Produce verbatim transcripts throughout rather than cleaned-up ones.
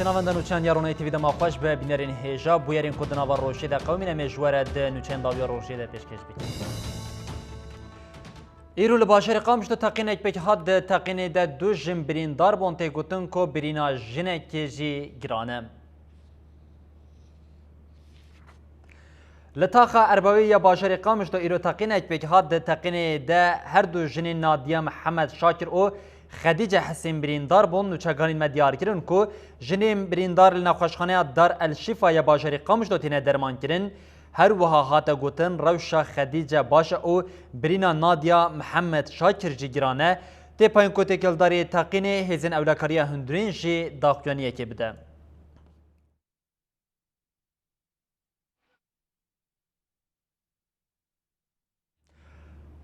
Navenda nûçeyan ya Ronayê T V dema xweş be, bînerên hêja bûyerên ku di nava rojê de qewimîne, em ê ji we re di nûçeyên dawiya rojê de pêşkêş bikin. Îro li bajarê Qamişlo teqînek pêk hat, di teqînê de du jin birîndar bûn, tê gotin ku birîna jinekê jî giran e. Li taxa Erbawî ya bajarê Qamişlo îro teqînek pêk hat, di teqînê de her du jinên Nadiya Mihemed Şakir û Xedîce Hisên birîndar bûn. Nûçeganên me diyar kirin ku jinên birîndar li nexweşxaneya Dar El Şîfa ya bajarê Qamişlo têne dermankirin. Her wiha hate gotin, rewşa Xedîce baş e û birîna Nadiya Mihemed Şakir jî giran e. Tê payîn ku têkildarî teqînê hêzên ewlekariya hundirîn jî daxuyaniyekê bide.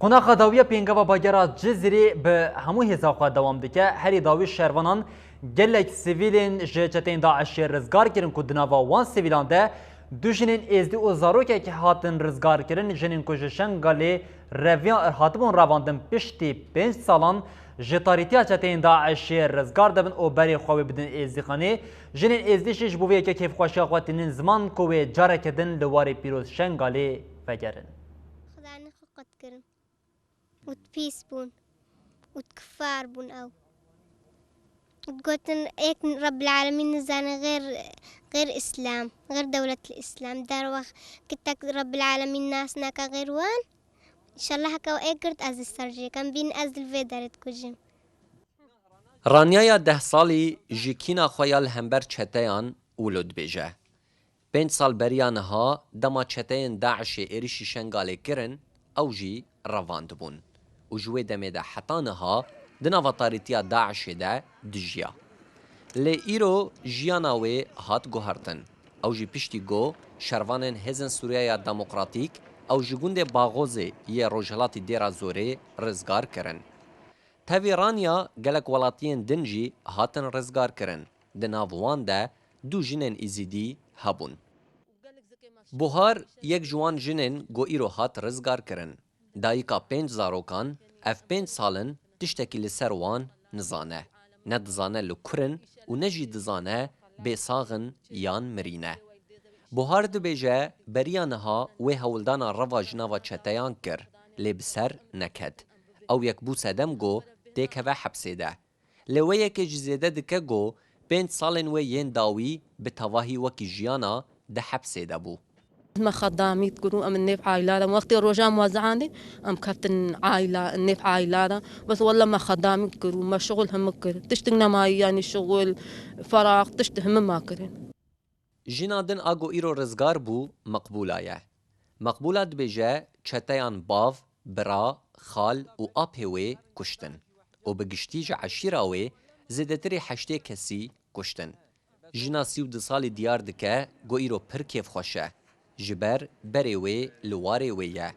Qonaxa dawiya pêngava bagera Cizîrê bi hemû hêza xwe dewam dike. Herî dawî şervanan gelek sivîlên ji çeteyên DAIŞê rizgar kirin ku di nava wan sivîlan de du jinên êzdî û zarokek hatin rizgar kirin. Jinên ku ji Şengalê reviya-, hatibûn revandin piştî pênc salan ji tarîtiya çeteyên DAIŞê rizgar dibin û berê xwe wê bidin êzdîxanê. Jinên êzdî jî ji bo vê yekê kêfxweşiya xwe tînin ziman ku wê careke din li warê pîroz Şengalê vegerin. Xudanê xwe qet kirin. Û pîs bûn. Û kifar bûn ew. Û gotin, êk Rebbil Alemîn nizane xêr, xêr Îslam, xêr dewlet Îslam. Derwext kitek Rebbil Alemîn nas neke xêr wan. Înşallah heke êk girt ez li ser jê kem, bîn ez li vê derê dikujim. Ranyaya deh salî ji kîna xwe ya li hember çeteyan wilo dibêje. Pênc sal beriya niha, dema çeteyên DAIŞê êrişî Şengalê kirin, ew jî revandibûn û ji wê demê de heta niha di nava tarîtiya DAIŞê de dijiya. Lê îro jiyana wê hat guhertin. Ew jî piştî ku şervanên Hêzên Sûriyeya Demokratîk ew ji gundê Baxozê yê rojhilatî Dêra Zorê rizgar kirin. Tevî raniya gelek welatiyên din jî hatin rizgarkirin. Di nav wan de du jinên Îzîdî hebûn. Buhar yek ji wan jinên ku îro hat rizgarkirin. Dayika pênc zarokan, ev pênc sal in tiştekî li ser wan nizane. Ne dizane li kur in û ne jî dizane bêsax in yan mirî ne. Buhar dibêje, beriya niha wê hewldana reva ji nava çeteyan kir, lê bi ser neket. Ew yek bû sedem ku têkeve hepsê de. Lê wê yekê jî zêde dike ku pênc salên wê yên dawî bi tevahî wekî jiyana di hepsê de bû. Me xedamî dikir û em nêv aîla de. Wextê roja me zihandî, em keftin aîla, nêv aîla de. Bes wele me xedamî dikir û me şixul hemû kir. Tiştik nemayî, yanî şixul, ferax, tişt hemû me kirin. Jina din a ku îro rizgar bû, Meqbûla ye. Meqbûla dibêje, çeteyan bav, bira, xal û apê wê kuştin û bi giştî ji eşîra wê zêdetirî heştê kesî kuştin. Jina sî û du salî diyar dike ku îro pir kêfxweş e. Ji ber berê wê li warê wê ye.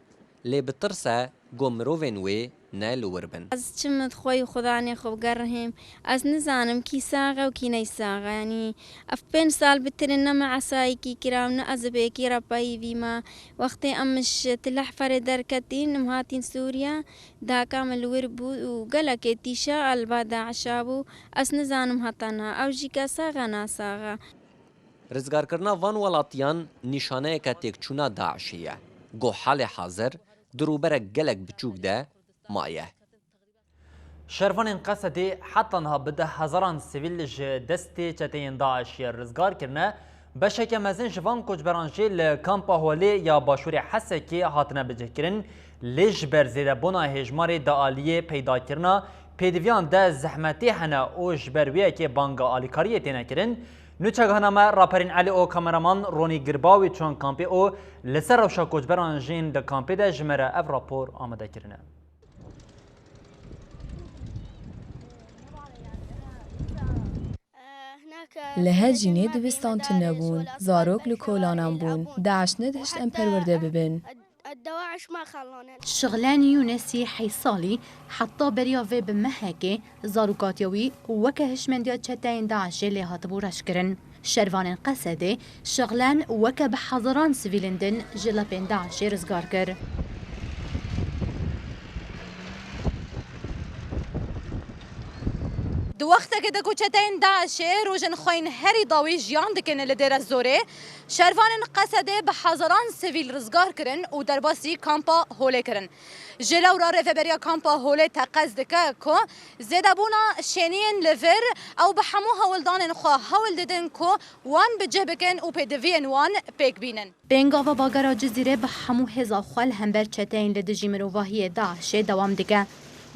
Lê bi tirs e ku mirovên wê ne li wir bin. Ez çi min xwe û Xudanê xwe bigerihêm. Ez nizanim kî sax e û kî neysax e. Yanî ev pênc sal bitirîn ne me esayîkî kira û ne ez bi êkî re peyivî me. Wextê em ji Tilehferê derketîn, em hatîn Sûriye, daka min li wir bû û gelekê tîşa li ba DAIŞa bû. Ez nizanim heta niha ew jî ke sax e nasax e. Rizgarkirina van welatiyan nîşaneyeke têkçûna DAIŞê ye. Ku halê hazir di rûberek gelek biçûk de maye. Şervanên Qesedê heta niha bi deh hezaran sivîl ji destê çeteyên DAIŞê rizgar kirine. Beşeke mezin ji van koçberan jî li kampa Holê ya başûrê Hesekê hatine bicihkirin, lê ji ber zêdebûna hêjmarê di aliyê peydakirina pêdiviyan de zehmetî hene û ji ber wê yekê banga alîkariyê têne kirin. Nûçegihana me Raperîn Elî û kameraman Ronî Girbawî çûn kampê û li ser rewşa koçberan jîn di kampê de ji me re ev rapor amade kirine. Li her cînê dibistan tune bûn, zarok li kolanan bûn. DAIŞ nedihişt em perwerde bibin. Şixlen Yûnesî heyt salî, heta beriya vê bi mehekê, zarokatiya wî weke hişmendiya çeteyên DAIŞê lê hatibû reşkirin. Şervanên Qesedê Şixlen weke bi hezaran sivîlên din ji lepên DAIŞê rizgar kir. Wextekê de ku çeteyên DAIŞê rojên xwe yên herî dawî jiyan dikin li Dêre Zorê, şervanên Qesedê bi hezaran sivîl rizgar kirin û derbasî kampa holê kirin. Ji lewra rêveberiya kampa holê teqez dike ku zêdebûna şêniyên li vir ew bi hemû hewldanên xwe hewl didin ku wan bi cih bikin û pêdiviyên wan pêk bînin. Pêngava bagera Cizîrê bi hemû hêza xwe li hember çeteyên li dijî mirovahiyê DAIŞê dewam dike.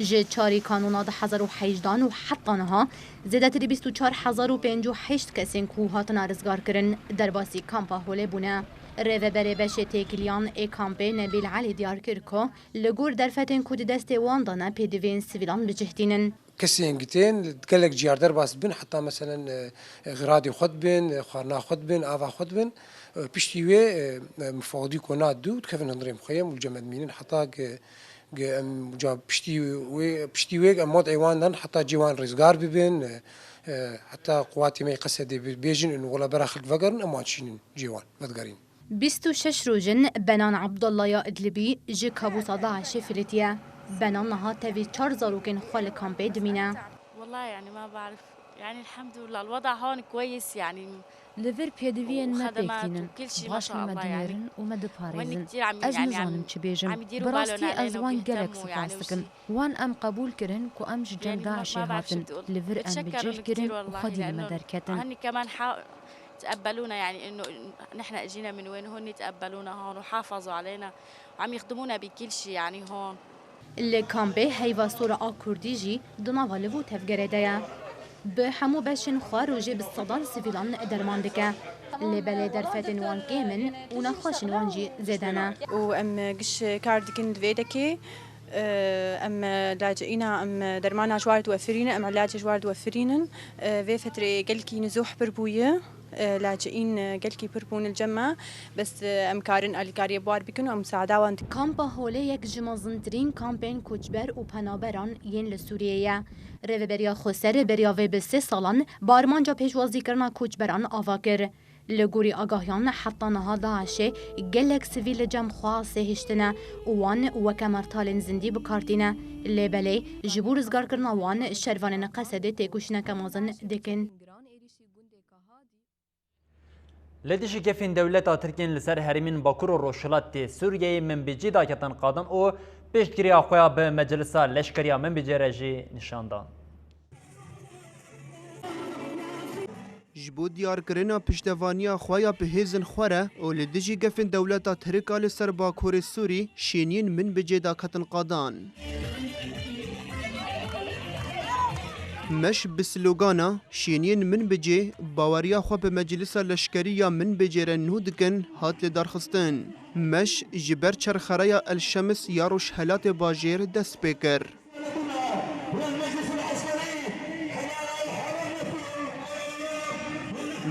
Ji çarê Kanûna du hezar û hejdan û heta niha zêdetirî bîst û çar hezar û pêncî û heşt kesên ku hatine rizgarkirin derbasî kampa holê bûne. Rêveberê beşê têkiliyan ê kampê Nebîl Elî diyar kir ku li gor derfetên ku di destê wan de ne pêdiviyên sivîlan bi cih tînin. Kesên gi tên gelek ciyar derbas dibin, heta meselen, e, e, xiradê xwe dibin, e, xwarina xwe dibin, ava xwe dibin. E, piştî wê, e, e, mifadî ku nadû dikevin hundirê mixeyem û cem edmînin heta gi, gi em ca piştî wê, piştî wê em mod eywan dan heta cê wan rizgar bibin, e, e, heta quwatê me yê Qesedê bi-, bêjin û wela bera xelk vegerin, em wan çînin cê wan vedigerîn. Bîst û şeş roj in Benan Abdullah ya Idlibî ji kabûsa DAIŞê filitiye. Benan niha tevî çar zarokên xwe li kampê dimîne. والله يعني ما بعرف. يعني الحمد لله الوضع هون كويس يعني. Li vir pêdiviyên me pêk tînin. Baş re me dinêrin û me diparêzin. Ez nizanim çi bêjim. Bi rastî ez wan gelek spas dikim. Wan em qebûl kirin ku em ji cem DAIŞê hatin. Li vir em bi cih kirin û xwedî li me derketin. تقبلونا، يعني إنه نحن اجينا من وين، وهن تقبلونا هون وحافظوا علينا وعم يخدمونا بكل شي يعني هون. Li kampê heyva sora a Kurdî jî di nava liv û tevgerê de ye. Bi hemû beşên xwe rojê bi sedan sivîlan derman dike. Lê belê derfetên wan kêm in û nexweşên wan jî zêde ne. û em giş kar dikin di vê dekê. Em laciîna, em dermana ji war diwefirînin, em ilacê ji war diwefirînin. Vê fetrê gelkî nizûh pir bûye. Laciîn gelkî pir bûn li cem me. Bes em karin alîkariyê bi war bikin û em musaada wan dikin. Kampa Holê yek ji mezintirîn kampên koçber û penaberan yên li Sûriyê ye. Rêveberiya Xweser beriya vê bi sê salan bi armanca pêşwazîkirina koçberan ava kir. Li gorî agahiyan, heta niha DAIŞê gelek sivîl li cem xwe sêhiştine û wan weke mertalên zindî bi kar tîne. Lê belê, ji bo rizgarkirina wan, şervanên Qesedê têkoşîneke mezin dikin. Li dijî gefên dewleta Tirkiyên li ser herêmên Bakur û Rojhilatê Sûriyeyê Minbicî daketin qadan û piştgiriya xwe ya bi Meclisa Leşkerî ya Minbicê re jî nîşan dan. Ji bo diyarkirina piştevaniya xwe ya bi hêzên xwe re û li dijî gefên dewleta Tirk a li ser Bakurê Sûrî, şêniyên Minbicê daketin qadan. Meş bi slogana "Şêniyên Minbicê baweriya xwe bi Meclisa Leşkerî ya Minbicê re nû dikin" hat lidarxistin. Meş ji ber çerxereya El Şems ya rojhelatê bajêr dest pê kir.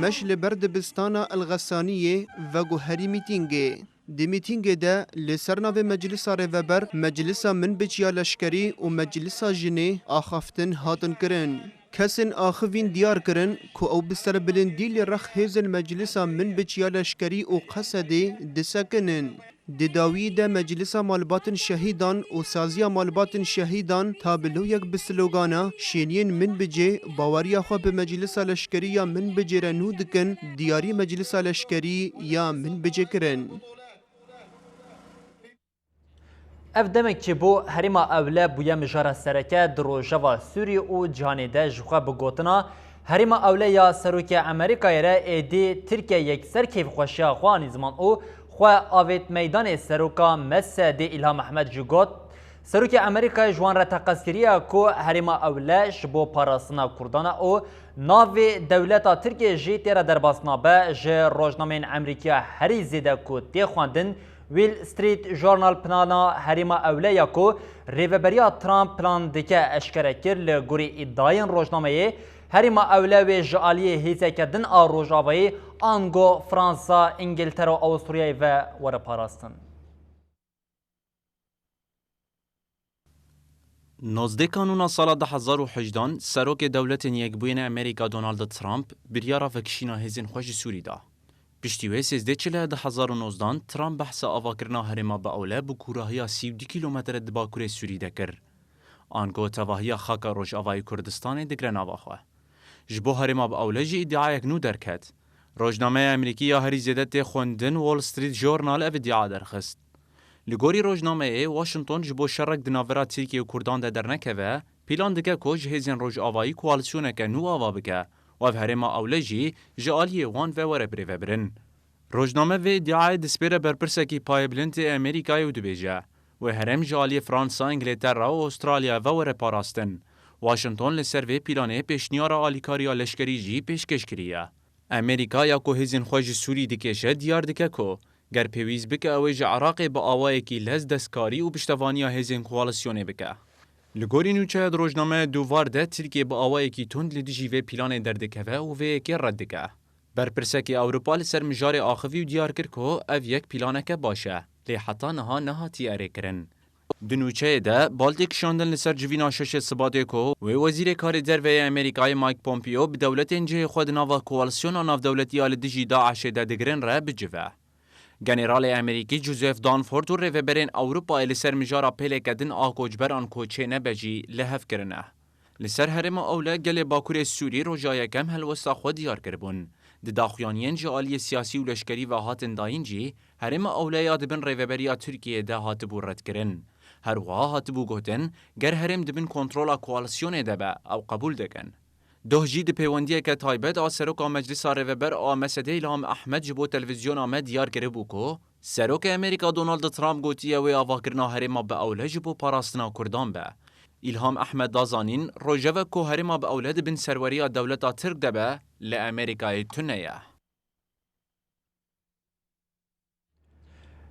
Meş li ber dibistana El Xesaniyê veguherî mîtîngê. Di mîtîngê de li ser navê Meclisa Rêveber, Meclisa Minbic ya Leşkerî û Meclisa Jinê axaftin hatin kirin. Kesên axivîn diyar kirin ku ew bi serbilindî li rex hêzên Meclisa Minbic ya Leşkerî û Qesedê disekinin. Di dawiyê de Meclisa Malbatên Şehîdan û Saziya Malbatên Şehîdan tabloyek bi slogana "Şêniyên Minbicê baweriya xwe bi Meclisa Leşkerî ya Minbicê re nû dikin, diyarî Meclisa Leşkerî ya Minbicê" kirin. Ev demek çêbû, Herêma Ewle bûye mijara sereke di rojeva Sûriyê û cîhanê de. Ji xwe bi gotina Herêma Ewle ya Serokê Amerîkayê re êdî Tirkiye yekser kêfxweşiya xwe anî ziman û xwe avêt meydanê. Seroka MSD'ê Îlham Ehmed jî got, Serokê Amerîkayê ji wan re teqez kiriye ku Herêma Ewle ji bo parastina Kurdan e û navê dewleta Tirkiyê jî tê re derbas nabe. Ji rojnameyên Amerîkiya herî zêde ku tê xwendin, Wall Street Journal plana Herêma Ewle ya ku Rêveberiya Trump plan dike eşkere kir. Li gorî îdiayên rojnameyê, Herêma Ewle wê ji aliyê hêzeke din a Rojavayê, ango Fransa, Îngiltere û Awisturyayê ve were parastin. Nozdeh Kanûna sala du hezar û hejdan, Serokê Dewletên Yekbûyî yên Amerîka Donald Trump biryara vekişîna hêzên xwe ji Sûrî da. Piştî wê, sêzdeh Çile du hezar û nozdan, Trump behsa avakirina herêma bi ewle bi kûrahiya sî û du kîlometre di bakurê Sûrî de kir. Ango tevahiya xaka Rojavayê Kurdistanê digre nava xwe. Ji bo herêma bi ewle jî îdiayek nû derket. Rojnameya Amerîkî ya herî zêde tê xwendin Wall Street Journal ev îdia derxist. Li gorî rojnameyê, Washington ji bo şerek di navbera Tirkiye û Kurdan de dernekeve, plan dike ku ji hêzên Rojavayî koalîsyoneke nû ava bike û ev herêma ewle jî ji aliyê wan ve were birêvebirin. Rojname vê îdiayê dispêre berpirsekî payebilind ê Amerîkayê û dibêje, wê herêm ji aliyê Fransa, Îngiltera û Australya ve were parastin. Washington li ser vê planê pêşniyara alîkariya leşkerî jî pêşkêş kiriye. Amerîka ya ku hêzên xwe ji Sûrî dikêşe, diyar dike ku ger pêwîst bike, ew ê ji Iraqê bi awayekî lez destkarî û piştevaniya hêzên koalîsyonê bike. Li gorî nûçeya di rojnameya Duvar de, Tirkiye bi awayekî tund li dijî vê planê derdikeve û vê yekê red dike. Berpirsekî Ewropa li ser mijarê axivî û diyar kir ku ev yek planeke baş e, lê heta niha nehatiye erêkirin. Di nûçeyê de, bal tê kişandin li ser civîna şeşê Sibatê ku wê Wezîrê Karê Derve yê Amerîkayê Mike Pompeo bi dewletên cihê xwe di nava koalîsyona navdewletî ya li dijî DAIŞê de digirin re bicive. Generalê Amerîkî Joseph Dunford û rêveberên Ewropayê li ser mijara pêleke din a koçberan ku çênebe jî li hev kirine. Li ser herêma Ewle gelê Bakurê Sûrî roja yekem helwesta xwe diyar kiribûn. Di daxuyaniyên ji aliyê siyasî û leşkerî ve hatin dayîn jî, herêma Ewle ya di bin rêveberiya Tirkiyeyê de hatibû redkirin. Her wiha hatibû gotin, ger herêm di bin kontrola koalîsyonê de be, ew qebûl dikin. Doh jî di pêwendiyeke taybet a Seroka Meclisa Rêveber a MSD'ê Îlham Ehmed ji bo televîzyona me diyar kiribû ku Serokê Amerîka Donald Trump gotiye wê avakirina herêma bi ewle ji bo parastina Kurdan be. Îlham Ehmed da zanîn, rojevek ku herêma bi ewle di bin serweriya dewleta Tirk de be, li Amerîkayê tune ye.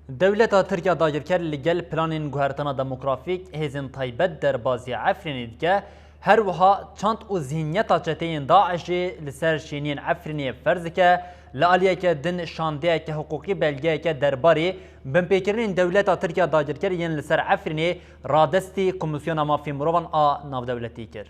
Dewleta Tirk ya dagirker li gel planên guhertina demografîk, hêzên taybet derbazî Efrînê dike, her wiha çand û zîhniyeta çeteyên DAIŞê li ser şêniyên Efrînê ferz dike, li aliyeke din şandeyeke hiqûqî belgeyeke derbarê binpêkirinên dewleta Tirk ya dagirker yên li ser Efrînê radestî Komîsyona Mafê Mirovan a Navdewletî kir.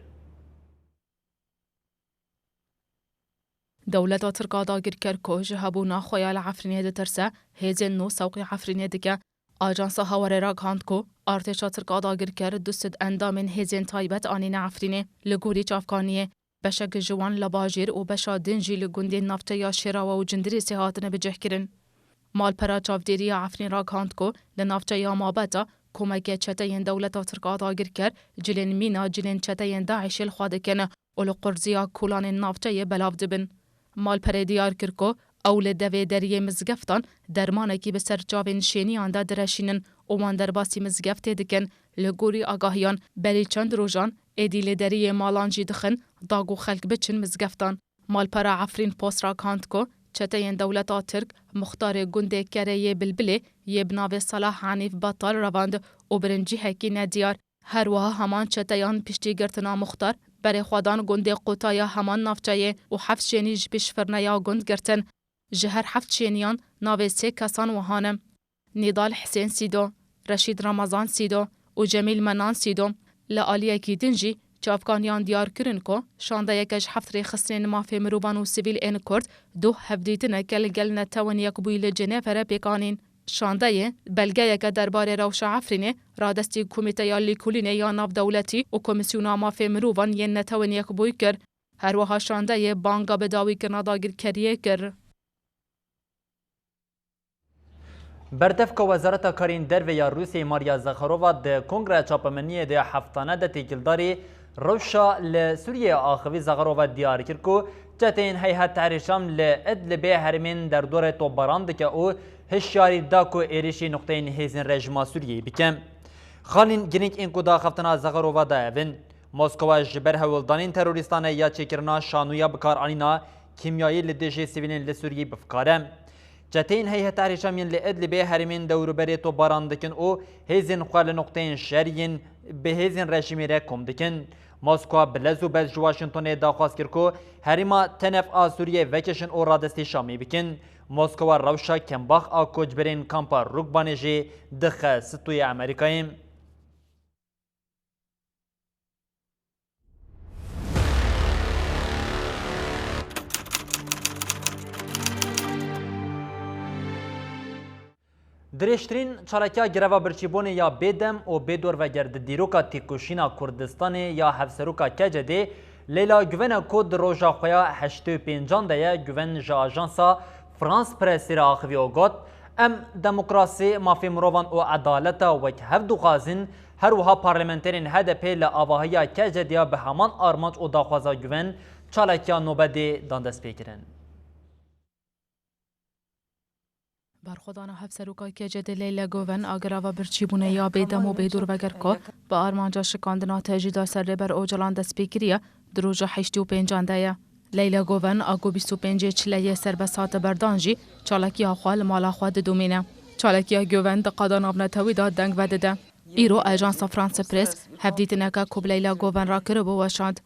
Dewleta Tirk a dagirker ku ji hebûna xwe ya li Efrînê ditirse, hêzên nû sewqî Efrînê dike. Ajansa Hawarê ragihand ku artêşa Tirk a dagirker du sed endamên hêzên taybet anîne Efrînê. Li gorî çavkaniyê, beşek ji wan li bajêr û beşa din jî li gundên navçeya Şêrawe û Cindirêsê hatine bicihkirin. Malpera Çavdêriya Efrîn ragihand ku li navçeya Mabeta komeke çeteyên dewleta Tirk a dagirker cilên mîna cilên çeteyên DAIŞê li xwe dikin û li qurziya kolanên navçeyê belav dibin. Malperê diyar kir ku ew li devê deriyê mizgeftan dermanekî bi ser çavên şêniyan de direşînin û wan derbasî mizgeftê dikin. Li gorî agahiyan, berî çend rojan êdî li deriyê malan jî dixin da ku xelk biçin mizgeftan. Malpera Efrîn Post ragihand ku çeteyên dewleta Tirk muxtarê gundê Kereyê Bilbilê yê bi navê Salah Hanîf Batal revand û birin cihekî nediyar. Her wiha heman çeteyan piştî girtina muxtar berê xwe dan gundê Qutaya heman navçeyê û heft şênî ji piştfirneya gund girtin. Ji her heft şêniyan navê sê kesan wiha ne: Nîdal Hisên Sîdo, Reşîd Ramazan Sîdo û Cemîl Menan Sîdo. Li aliyekî din jî çavkaniyan diyar kirin ku şandeyeke ji heft rêxistinên mafê mirovan û sivîl ên Kurd doh hevdîtineke li gel Netewên Yekbûyî li Cenevre pêk anîn. Şandeyê belgeyeke derbarê rewşa Efrînê radestî Komîteya Lêkolînê ya Navdewletî û Komîsyona Mafê Mirovan yên Netewên Yekbûyî kir. Her wiha şandeyê banga bi dawîkirina dagirkeriyê kir. Berdevka Wezareta Karên Derve ya Rûsyayê Maria Zakharova di Kongreya Çapemeniyê de heftane de têkildarî rewşa li Sûriyeyê axivî. Zakharova diyar kir ku çeteyên Heyhat Tehrîr Şam li Idlibê herêmên derdorê topbaran dike û hişyarî da ku êrişî nuqteyên hêzên rejîma Sûriyeyê bike. Xalên girîng ên ku di axaftina Zakharova de ev in: Moskowa ji ber hewldanên terorîstan e ya çêkirina şanoya bikaranîna kîmyayî li dijî sivîlên li Sûriyeyê bi fikar e. Çeteyên Heyhet Tehrîr Şam yên li Idlibê herêmên dewrûberê topbaran dikin û hêzên xwe li nuqteyên şer yên bi hêzên rejîmê re kom dikin. Moskwa bi lez û bez ji Washingtonê daxwaz kir ku herêma tenef a Sûriyê vekişin û radestî Şamê bikin. Moskwa rewşa kembax a koçberên kampa Rukbanê jî dixe stûyê Amerîkayê. Dirêjtirîn çalakiya greva birçîbûnê ya bêdem û bêdorveger di dîroka têkoşîna Kurdistanê ya hevseroka K C D'ê Leyla Guvenê ku di roja xwe ya heştê û pêncan de ye, Guven ji ajansa France Presse re axivî û got, Em demokrasî, mafê mirovan û edaleta wek hev dixwazin, her wiha parlamenterên H D P li avahiya K C D'ê ya bi heman armanc û daxwaza Guven çalakiya nobetê dan destpêkirin. Berxwedana Hevseroka K C D'ê Leyla Guven a greva birçîbûnê ya bêdem û bêdorveger ku bi armanca şikandina tecrîda ser Rêber Ocalan dest pê kiriye, di roja heştê û pêncan de ye. Leyla Guven a ku bîst û pêncê çileyê serbest hate berdan jî çalakiya xwe li mala xwe didomîne. Çalakiya Guven di qada navnetewî de deng vedide. Îro Ajansa France Presse hevdîtineke ku bi Leyla Guven re kiribû weşand.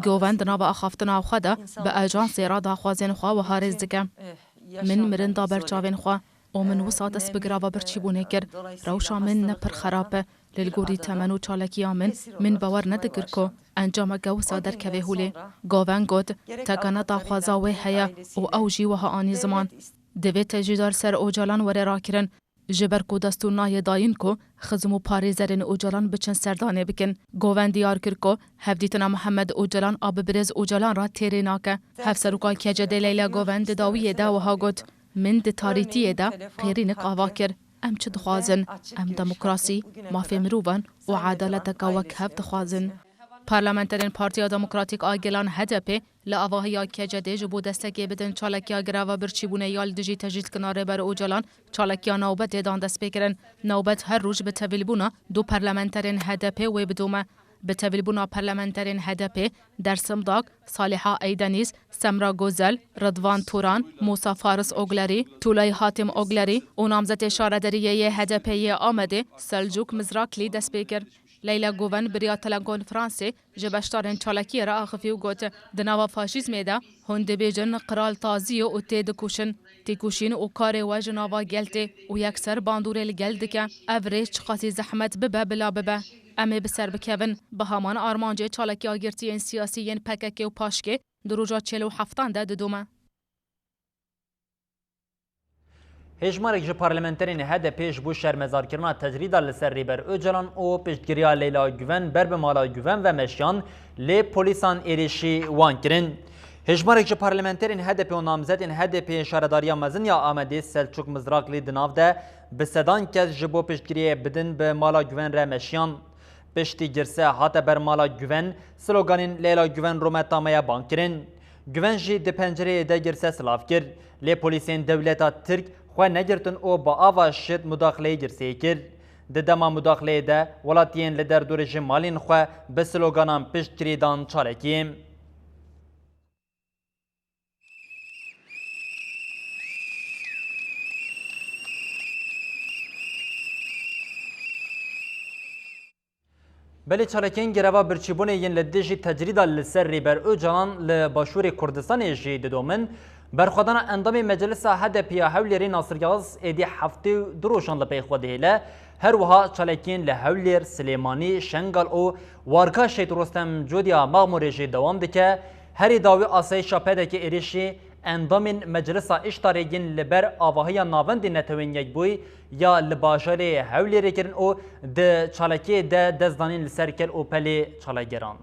Guven di nava axaftina xwe de bi ajansê re daxwazên xwe wiha rêz dike. Min mirin da ber çavên xwe û min wisa dest bi greva birçîbûnê kir. Rewşa min ne pir xerab e. Li gorî temen û çalakiya min, min bawer nedikir ku encameke wisa derkeve holê. Guven got, Teka ne daxwaza wê heye û ew jî wiha anî ziman. Divê tecrîda li ser Ocalan were rakirin. Ji ber ku destûr nayê dayîn ku xizm û parêzerên Ocalan biçin serdanê bikin. Guven diyar kir ku hevdîtina Mihemed Ocalan a bi birêz Ocalan re têrê nake. Hevseroka K C D'ê Leyla Guven di dawiyê de wiha got, Min di tarîtiyê de qêrînik ava kir. Em çi dixwazin? Em demokrasî, mafê mirovan û edaleteke wekhev dixwazin. Parlamenterên Partiya Demokratîk a Gelan H D P li avahiya K C D'ê ji bo destekê bidin çalakiya greva birçîbûnê ya li dijî tecrîdkirina Rêber Ocalan çalakiya newbetê dan destpêkirin. Newbet her roj bi tevîlbûna du parlamenterên H D P wê bidome. Bi tevîlbûna parlamenterên H D P, Dersim Dak, Saliha Eydenîz, Semra Gozel, Ridvan Turan, Musa Faris Oglerî, Tulay Hatim Oglerî û namzetê şaredariyê yê H D P yê Amedê Selcûk Mizraklî dest pê kir. Leyla Guven bi riya telekonferansê ji beşdarên çalakiyê re axifî û got, Di nava faşîzmê de hûn dibêjin qral tazî ye û tê dikoşin. Têkoşîn û karê we ji nava gel tê û yekser bandorê li gel dike. Ev rê çiqasî zehmet bibe bila bibe. Em ê bi ser bikevin. Bi heman armancê çalakiya girtiyên siyasî yên P K K û paşkê di roja çil û heftan de didome. Hêjmarek ji parlamenterên H D P ji bo şermezarkirina tecrîda li ser Rêber Ocalan û piştgiriya Leyla Guven ber bi mala Guven ve meşiyan, lê polîsan êrişî wan kirin. Hêjmarek ji parlamenterên H D P û namzetên H D P yên Şaredariya Mezin ya Amedê Selçuk Mizraklî di nav de bi sedan kes ji bo piştgiriyê bidin bi mala Guven re meşiyan. Piştî girse hate ber mala Guven, sloganên Leyla Guven rûmeta me ye bang kirin. Guven jî di pencereyê de girse silav kir. Lê polîsên dewleta Tirk xwe negirtin û bi ava şit mudaxileyê girseyê kir. Di dema mudaxileyê de welatiyên li derdorê ji malên xwe bi sloganan piştgirî dan çalakiyê. Belê çalakiyên greva birçîbûnê yên li dijî tecrîda li ser Rêber Ocalan li Başûrê Kurdistanê jî didomin. Berxwedana endamê Meclisa H D P ya Hewlêrê Nasir Yagis êdî heftê û du rojan li pey xwe dihêle. Her wiha çalakiyên li Hewlêr, Silêmanî, Şengal û Warga Şehîd Rostem Cûdî ya Mexmûrê jî dewam dike. Herî dawî asayîşa P D K êrişî endamên Meclisa Îştarê yên li ber avahiya Navendê Netewên Yekbûyî ya li bajarê Hewlêrê kirin û di çalakiyê de destdanîn li ser kel û pelê çalakgeran.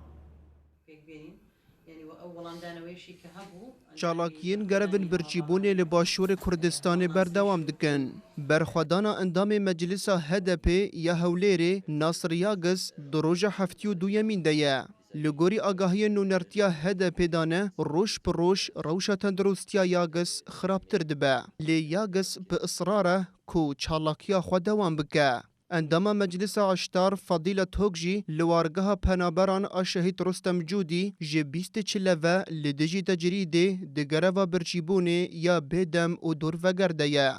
Çalakiyên gerevên birçîbûnê li Başûrê Kurdistanê berdewam dikin. Berxwedana endamê Meclisa H D P ya Hewlêrê Nasir Yagis di roja heftê û duyemîn de ye. Li gorî agahiyên nûnertiya H D P dane, roj bi roj rewşa tenduristiya Yagis xirabtir dibe. Lê Yagis bi israr e ku çalakiya xwe dewam bike. Endama Meclisa Îştar Fadîla Tok jî li wargeha penaberan a Şehîd Rostem Cûdî ji bîst çile ve li dijî tecrîdê di greva birçîbûnê ya bêdem û dorveger de ye.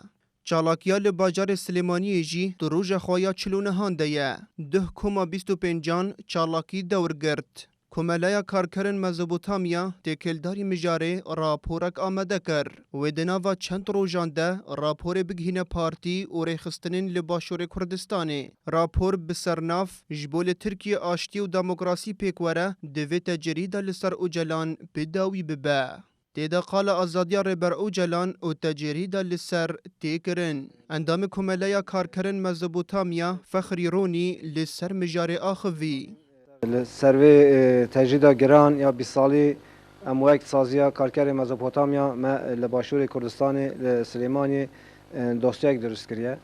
Çalakiya li bajarê Silêmaniyê jî di roja xwe ya çil û nehan de ye. Duh koma bîst û pêncan çalakî dewr girt. Komeleya Karkerên Mezopotamya, têkildarî mijarê, raporek amade kir. Wê di nava çend rojan de raporê bigihîne partî û rêxistinên li Başûrê Kurdistanê. Rapor bi sernav Ji bo li Tirkiyê aştî û demokrasî pêk were, divê tecrîda li ser Ocalan bi dawî bibe. Tê de qala azadiya Rêber Ocalan û tecrîda li ser tê kirin. Endamê Komeleya Karkerên Mezopotamya Fexrî Ronî li ser mijarê axivî. Li ser vê, e, tecrîda giran ya bîst salî em wek Saziya Karkerê Mezopotamya me li Başûrê Kurdistanê li Silêmaniyê, e, dosyayek dirust kiriye.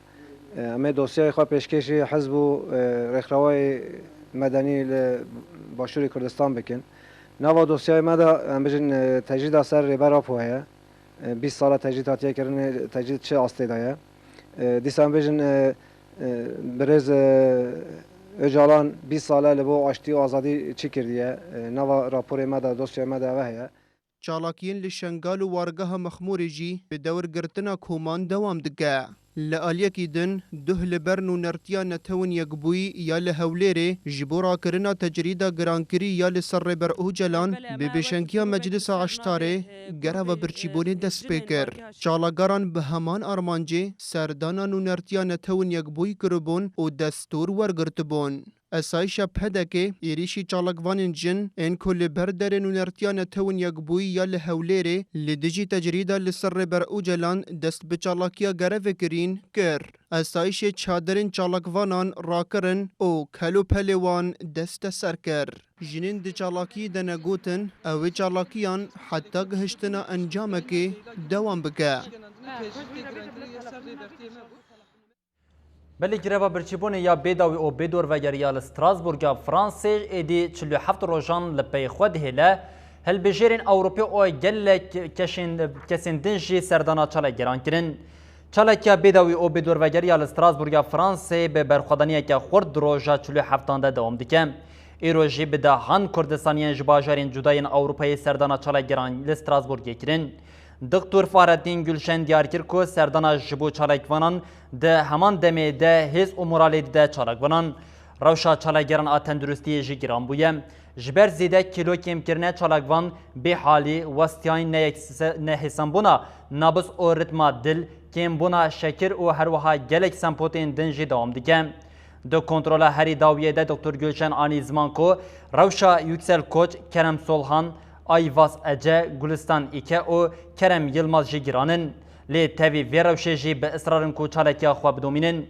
E, em ê dosyayê xwe pêşkêşî hizb û, e, rêxrawayê medenî li Başûrê Kurdistan bikin. Nava dosyayê me de, em bijin, e, tecrîda ser Rêber Apo heye. E, bîst sala tecrîd hatiye kirinê, tecrîd çi astê de ye? E, dîsa em bêjin, e, e, birêz, e, Ocalan bîst sale li bo aştî û azadî çi kirdiye? E, nava raporê me de, dosyayê me de ev heye. Çalakiyên li Şengal û wargeha Mexmûrê jî bi dewrgirtina koman dewam dike. Li aliyekî din, duh li ber nûnertiya Netewên Yekbûyî ya li Hewlêrê ji bo rakirina tecrîda girankirî ya li ser Rêber Ocalan bi pêşengiya Meclisa Eştarê greva birçîbûnê dest pê kir. Çalakvanan bi heman armancê serdana nûnertiya Netewên Yekbûyî kiribûn û destûr wergirtibûn. Esayîşa PDKê êrîşî çalakvanên jin ên ku li ber derê nûnertiya Netewên Yekbûyî ya li Hewlêrê li dijî tecrîda li ser Rêber Ocalan dest bi çalakiya grevê kirîn kir. Esayîşê çadirên çalakvanan rakirin û kel û pelê wan desteser kir. Jinên di çalakiyê de ne gotin, ew ê çalakiyan heta gihiştina encamekê dewam bike. Belê greva birçîbûnê ya bêdawî û bêdorvegerî ya li Strasbourga Fransê êdî çil û heft rojan li pey xwe dihêle, hilbijêrên Ewropê û gelek keşên, kesên din jî serdana çalakgeran kirin. Çalakiya bêdawî û bêdorvegerî ya li Strasbourga Fransê bi berxwedaniyeke xurt di roja çil û heftan de dewam dike. Îro jî bi dehan Kurdistaniyên ji bajarên cuda yên Ewropayê serdana çalakgeran li Strasbourgê kirin. Doktor Fahreddîn Gulşen diyar kir ku serdana ji bo çalakvanan di heman demê de hêz û moralê dide çalakvanan. Rewşa çalakgeran a tenduristiyê jî giran bûye. Ji ber zêde kîlo kêmkirine çalakvan, bêhalî, westiyayî, neyekse-, nehêsanbûna nabz û ritma dil, kêmbûna şekir û her wiha gelek sempotên din jî dewam dike. Di kontrola herî dawiyê de Doktor Gulşen anî ziman ku rewşa Yüksel Koç, Kerem Solhan, Ayvaz Ece, Gulistan Îke û Kerem Yilmaz jî giran in. Lê tevî vê rewşê jî bi israr in ku çalakiya xwe bidomînin.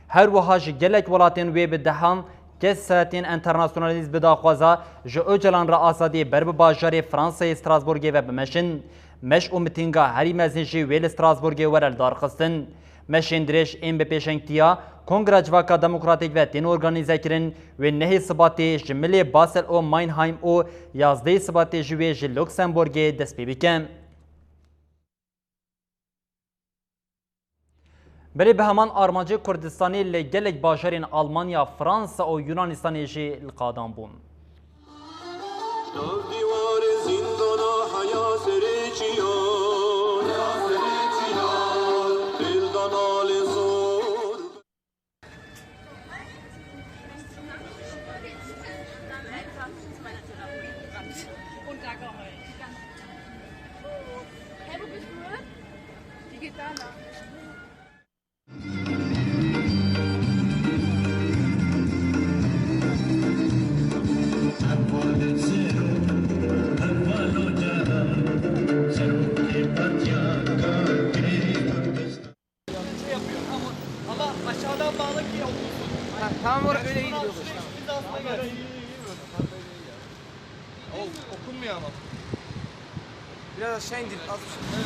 Her wiha ji gelek welatên wê bi dehan kes, heyetên enternasyonalîst bi daxwaza ji Ocalan re azadiyê ber bi bajarê Fransayê Strasbourgê ve bimeşin. Meş û mitînga herî mezin jî wê li Strasbourgê were lidarxistin. Meşên dirêj ên bi pêşengtiya Kongra Civaka Demokratîk ve tên organîzekirin, wê nehê Sibatê ji milê Basel û Mannheim û yazdehê Sibatê ji wê ji Luxembourgê dest pê bike. Belê bi heman armancê Kurdistanê li gelek bajarên Almanya, Fransa û Yunanistanê jî li qadan bûn. Nav dîwarê zîndana heya serê çiyan, heya serê çiyan, pêl dana lê zor. Ama aşağıdan bağlı ki okunsun. Ha, tamam, orada öyle iyi. Biz aslında geldik. Okunmuyor ama. Biraz aşağı indir, az bir şey.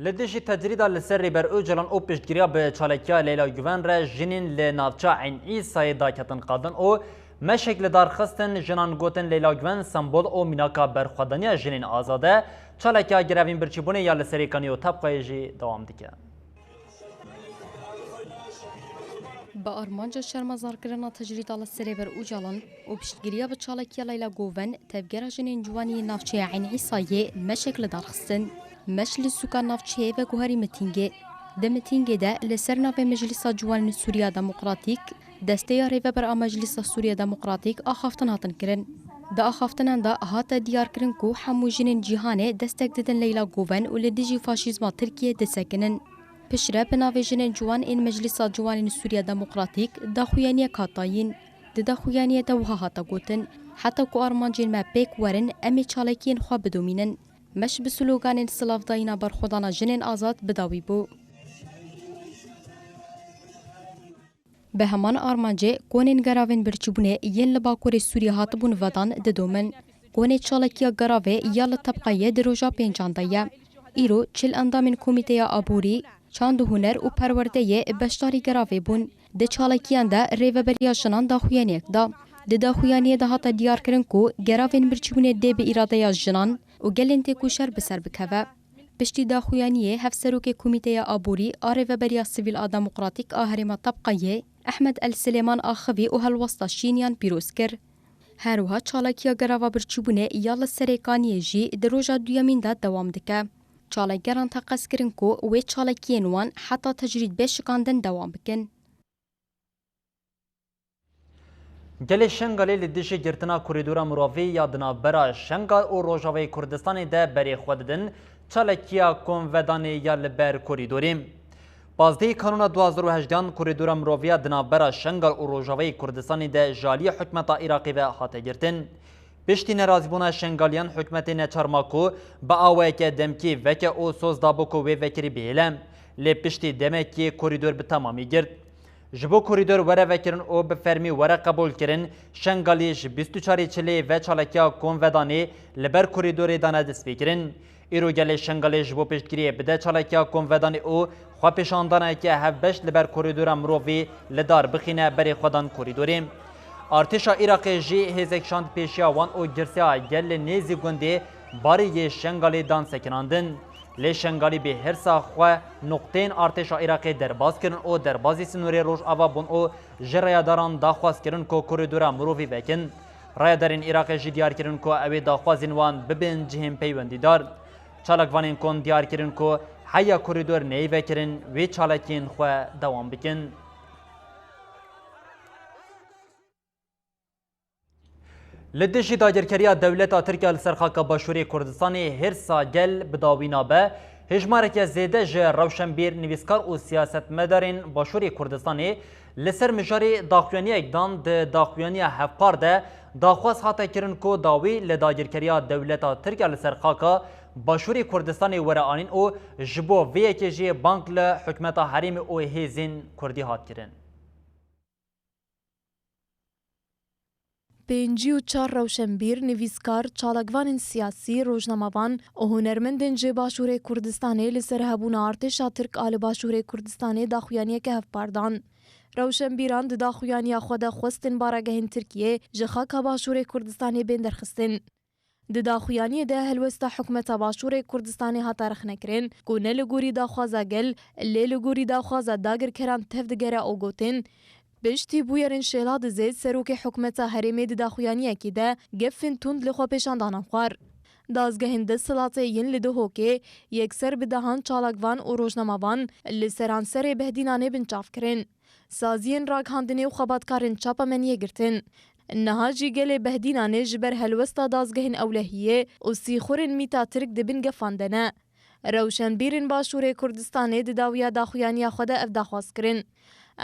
Li dijî tecrîda li ser Rêber Ocalan û piştgiriya bi çalakiya Leyla Guven re jinên li navça Eyn Îsayê daketin qadin û meşek li dar xistin, jinan gotin Leyla Guven sembol û mînaka berxwedaniya jinên azad e. Çalakiya grevên birçîbûnê ya li Serêkaniyê û Tebqayê jî dewam dike. Bi armanca şermezarkirina tecrîda li ser Rêber Ocalan û piştgiriya bi çalakiya Leyla Guven, tevgera jinên ciwanî yê navçeya Eyn Îsayê meşek li dar xistin. Meş li sûka navçeyê veguherî mitîngê. Di mitîngê de li ser navê Meclîsa Ciwanên Sûriya Demokratîk, desteya rêveber a Meclîsa Sûriya Demokratîk axaftin hatin kirin. Di axaftinan de hate diyarkirin ku hemû jinên cîhanê destek didin Leyla Guven û li dijî faşîzma Tirkiyê disekinin. Piştre bi navê Jinên Ciwan ên Meclîsa Ciwanên Sûriya Demokratîk daxuyaniyek hat dayîn. Di daxuyaniyê de wiha hate gotin, heta ku armancên me pêk werin, em ê çalakiyên xwe bidomînin. Meş bi sloganên silavdayîna berxwedana jinên azad bi dawî bû. Bi heman armancê, konên geravên birçîbûnê yên li Bakurê Sûriyê hatibûn vedan didomin. Konê çalakiya geravê ya li tebqayê di roja pêncan de ye. Îro çil endamên Komîteya Aborî, Çand û Huner û Perwerdeyê beşdarî geravê bûn. Di çalakiyan de Rêveberiya Jinan daxuyaniyek da. Di daxuyaniyê de hate diyarkirin ku geravên birçîbûnê dê bi îradeya jinan û gelên têkoşer bi ser bikeve. Piştî daxuyaniyê Hevserokê Komîteya Aborî a Rêveberiya Sivîl a Demokratîk a Herêma Tebqayê, Ehmed El Silêman axivî û helwesta şîniyan pîroz kir. Her wiha çalakiya gerava birçîbûnê ya li Serêkaniyê jî di roja duyemîn de dewam dike. Çalakgeran teqez kirin ku wê çalakiyên wan heta tecrîd bê şikandin dewam bikin. Gelê Şengalê li dijî girtina korîdora mirovî ya di navbera Şengal û Rojavayê Kurdistanê de berê xwe didin çalakiya konvedanê ya li ber korîdorê. Pazdehê Kanûna du hazar û hejdehan korîdora mirovî ya di navbera Şengal û Rojavayê Kurdistanê de ji aliyê hikûmeta Iraqê ve hate girtin. Piştî nerazîbûna Şengaliyan hikûmetê neçar ma ku bi awayeke demkî veke û soz dabû ku wê vekirî bihêle. Lê piştî demekê korîdor bi temamî girt. Ji bo korîdor were vekirin û bi fermî were qebûlkirin, Şengalî ji bîst û çarê Çilê ve çalakiya konvedanê li ber korîdorê dane destpêkirin. Îro gelê Şengalê ji bo piştgiriyê bide çalakiya konvedanê û xwepêşandaneke hevbeş li ber korîdora mirovî li dar bixîne berê xwe dan korîdorê. Artêşa Iraqê jî hêzek şand pêşiya wan û girseya gel li nêzî gundê Barî yê Şengalê dan sekinandin. Lê Şengalî bi hêrsa xwe nuqteyên artêşa Iraqê derbas kirin û derbazî sînorê Rojava bûn û ji rayadaran daxwaz kirin ku korîdora mirovî vekin. Rayadarên Iraqê jî diyar kirin ku ew ê daxwazên wan bibin cihên peywendîdar. Çalakvanên kon diyar kirin ku heya korîdor neyê vekirin, wê çalakiyên xwe dewam bikin. Li dijî dagirkeriya dewleta Tirk ya li ser xaka Başûrê Kurdistanê hêrsa gel bi dawî nabe, hêjmareke zêde ji rewşenbîr, nivîskar û siyasetmedarên Başûrê Kurdistanê li ser mijarê daxuyaniyek dan. Di daxuyaniya hevpar de daxwaz hate kirin ku dawî li dagirkeriya dewleta Tirk ya li ser xaka Başûrê Kurdistanê were anîn û ji bo vê yekê jî bang li hikûmeta herêmê û hêzên Kurdî hat kirin. Pêncî û çar rewşenbîr, nivîskar, çalakvanên siyasî, rojnamevan û hunermendên ji Başûrê Kurdistanê li ser hebûna artêşa Tirk a li Başûrê Kurdistanê daxuyaniyeke hevpar dan. Rewşenbîran di daxuyaniya xwe de xwestin baregehên Tirkiyê ji xaka Başûrê Kurdistanê bên derxistin. Di daxuyaniyê de helwesta hikûmeta Başûrê Kurdistanê hate rexnekirin ku ne li gorî daxwaza gel, lê li gorî daxwaza dagirkeran tev digere û gotin, piştî bûyerên Şêla Dizê serokê hikûmeta herêmê di daxuyaniyekê de gefên tund li xwepêşandanan xwar. Dazgehên desthilatê yên li Duhokê yekser bi dehan çalakvan û rojnamevan li seranserê Behdînanê binçav kirin. Saziyên ragihandinê û xebatkarên çapemeniyê girtin. Niha jî gelê Behdînanê ji ber helwesta dazgehên ewlehiyê û sîxurên mîta Tirk di bin gefan de ne. Rewşenbîrên Başûrê Kurdistanê di dawiya daxuyaniya xwe de ev daxwaz kirin.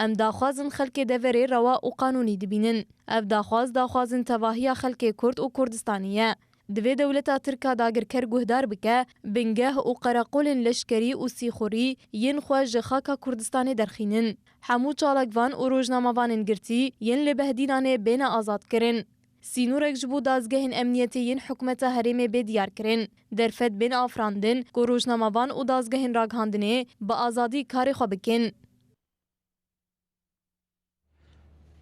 Em daxwazin xelkê deverê rewa û qanûnî dibînin. Ev daxwaz daxwazin tevahiya xelkê Kurd û Kurdistanî ye. Divê dewleta Tirk a dagirker guhdar bike, bingeh û qereqolên leşkerî û sîxurî yên xwe ji xaka Kurdistanê derxînin. Hemû çalakvan û rojnamevanên girtî yên li Behdînanê bêne azadkirin. Sînorek ji bo dazgehên emniyetê yên hikûmeta herêmê bê diyarkirin. Derfet bên afirandin ku rojnamevan û dazgehên ragihandinê bi azadî karê xwe bikin.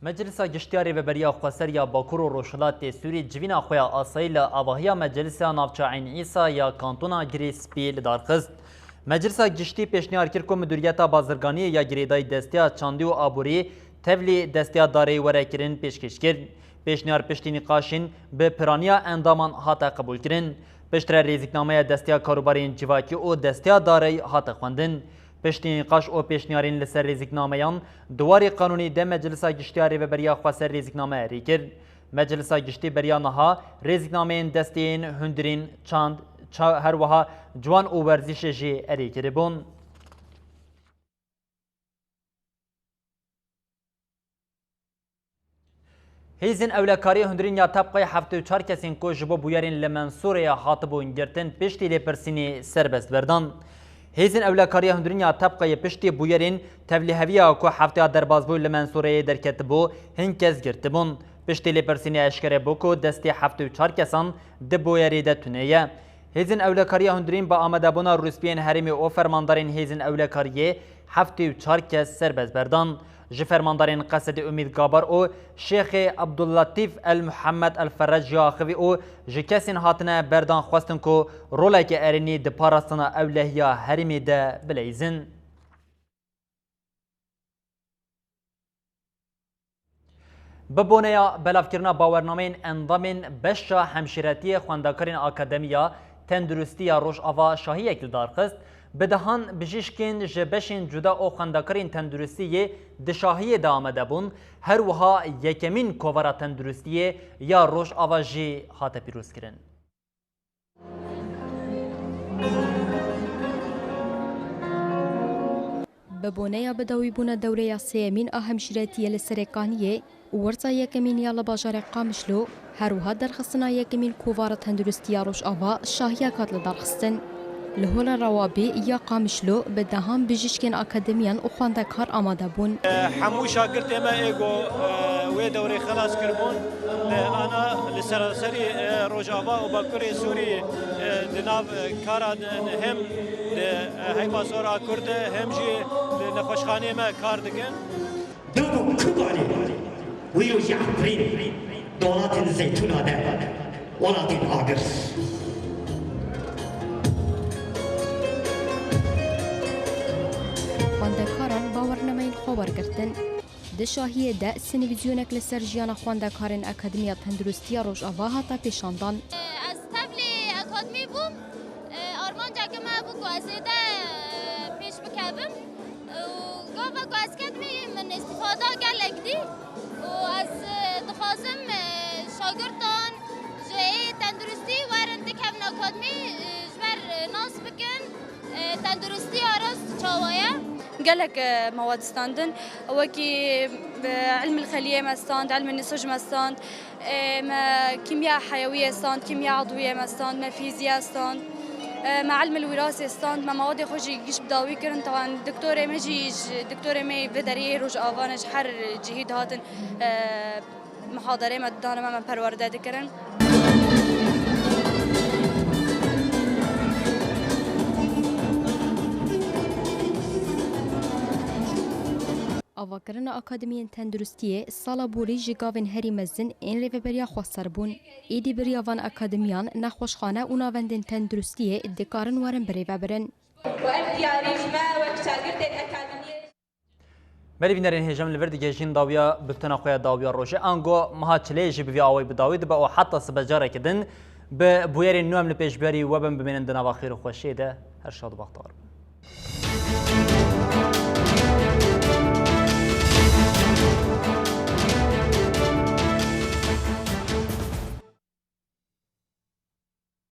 Meclisa Giştî ya Rêveberiya Xweser ya Bakur û Rojhilatê Sûrî civîna xwe ya asayî li avahiya Meclisa Navça Eyn Îsa ya Kantona Girê Spî li dar xist. Meclisa Giştî pêşniyar kir ku Midûriyeta Bazirganiyê ya Girêdayî Desteya Çandî û Aborî Tevlî desteya dareyî were kirin pêşkêş kir. Pêşniyar piştî nîqaşên bi piraniya endaman hate qebûlkirin. Piştre rêzîknameya desteya karûbarên civakî û desteya dareyî hate xwendin. Piştî nîqaş û pêşniyarên li ser rêzîknameyan di warê qanûnî de Meclisa Giştî ya Rêveberiya Xweser rêzîkname erê kir. Meclisa Giştî beriya niha rêzîknameyên desteyên hundirîn, çand, ça-, her wiha ciwan û werzîşê jî erê kiribûn. Hêzên Ewlekariyê Hundirîn ya Tebqayê heftê û çar kesên ku ji bo bûyerên li Mensûreyê hatibûn girtin, piştî lêpirsînê serbest berdan. Hêzên Ewlekariyê Hundirîn ya Tebqayê piştî bûyerên tevlîheviya ku hefteya derbazbûyî li Mensûreyê derketibû, hin kes girtibûn. Piştî lêpirsînê eşkere bû ku destê heftê û çar kesan di bûyerê de tune ye. Hêzên Ewlekariya Hundirîn bi amadebûna rûspiyên herêmê û fermandarên hêzên ewlekariyê heftê û çar kes serbest berdan. Ji fermandarên Qesedê Umîd Gabar û Şêxê Abdullatîf El Muhammed El Ferrej jî axivî û ji kesên hatine berdan xwestin ku roleke erênî di parastina ewlehiya herêmê de bileyzin. Bi boneya belavkirina bawernameyên endamên beşa hemşîretiyê xwendekarên Akademiya Tenduristî ya Rojava şahiyek li dar xist, bi dehan bijîşkên ji beşên cuda û xwendekarên tenduristî yê di şahiyê de amade bûn, her wiha yekemîn kovara tenduristiyê ya Rojava jî hate pîrozkirin. Bi boneya bidawîbûna dewreya sêyemîn a hemşîretiyê li Serê Kaniyê û werza yekemîn ya li bajarê Qamişlo, her wiha derxistina yekemîn kovara tenduristî ya Rojava şahiyek hat lidarxistin. Li Hola Rewabî ya Qamişlo bi dehan bijîşkên akademiyan û xwendekar amade bûn. Hemû şagirtê me ê ku, e, wê dewrê xelas kiribûn, li ana, li seraserî, e, Rojava û Bakurê Sûrî, e, di nav, e, kara de, hem di, e, Heyva Zor a Kurd de, hem jî di nexweşxaneyê me kar dikin. Dewbo Kubalî, wî rojî efrîn, di welatên Zeytûna de, welatên agir. Xwendekaran bawernameyên xwe wergirtin. Di şahiyê de sinivîzyonek li ser jiyana xwendekarên Akademiya Tenduristiya Rojava hate pêşandan. Ez tevlî akademî bûm. Armanceke me bû ku ez zêde pêş bikevim. Û gava ku ez ketmî min îstîfada gelek dî. Û ez dixwazim şagirtan ji ê tenduristî werin dikevin akademî, ji ber nas bikin. E, tenduristiya rast çawa ye? Gelek, e, mewad standin, wekî, e, ilm el-xeliyê me stand, ilm el-nisij me stand, e, me kîmya heyewiyê stand, kîmya edwiyê me stand, me fîziya stand, e, me ilm el-wirasê stand, me mewadê xwe jî giş bi dawî kirin. Tawan doktorê me jî, ji doktorê me vê deriyê Rojava ne ji her cihî dihatin, e, Mihadarê me didane me, me perwerde dikirin. Avakirina Akademiyên Tenduristiyê sala borî ji gavên herî mezin ên Rêveberiya Xweser bûn. Êdî bi riya van akademiyan nexweşxane û navendên tenduristiyê dikarin werin birêvebirin. Û ev diyarî ji me wek şagirtên akademiyê Belê bînerên hêja, em li vir digihîjin dawiya bultena xwe ya dawiya rojê. Ango meha çileyê jî bi vî awayî bi dawî dibe û heta sibe careke din bi bûyerên nû em li pêşberî we bin, bimînin di nava xêr û xweşiyê de. Her şad û bextewar bin.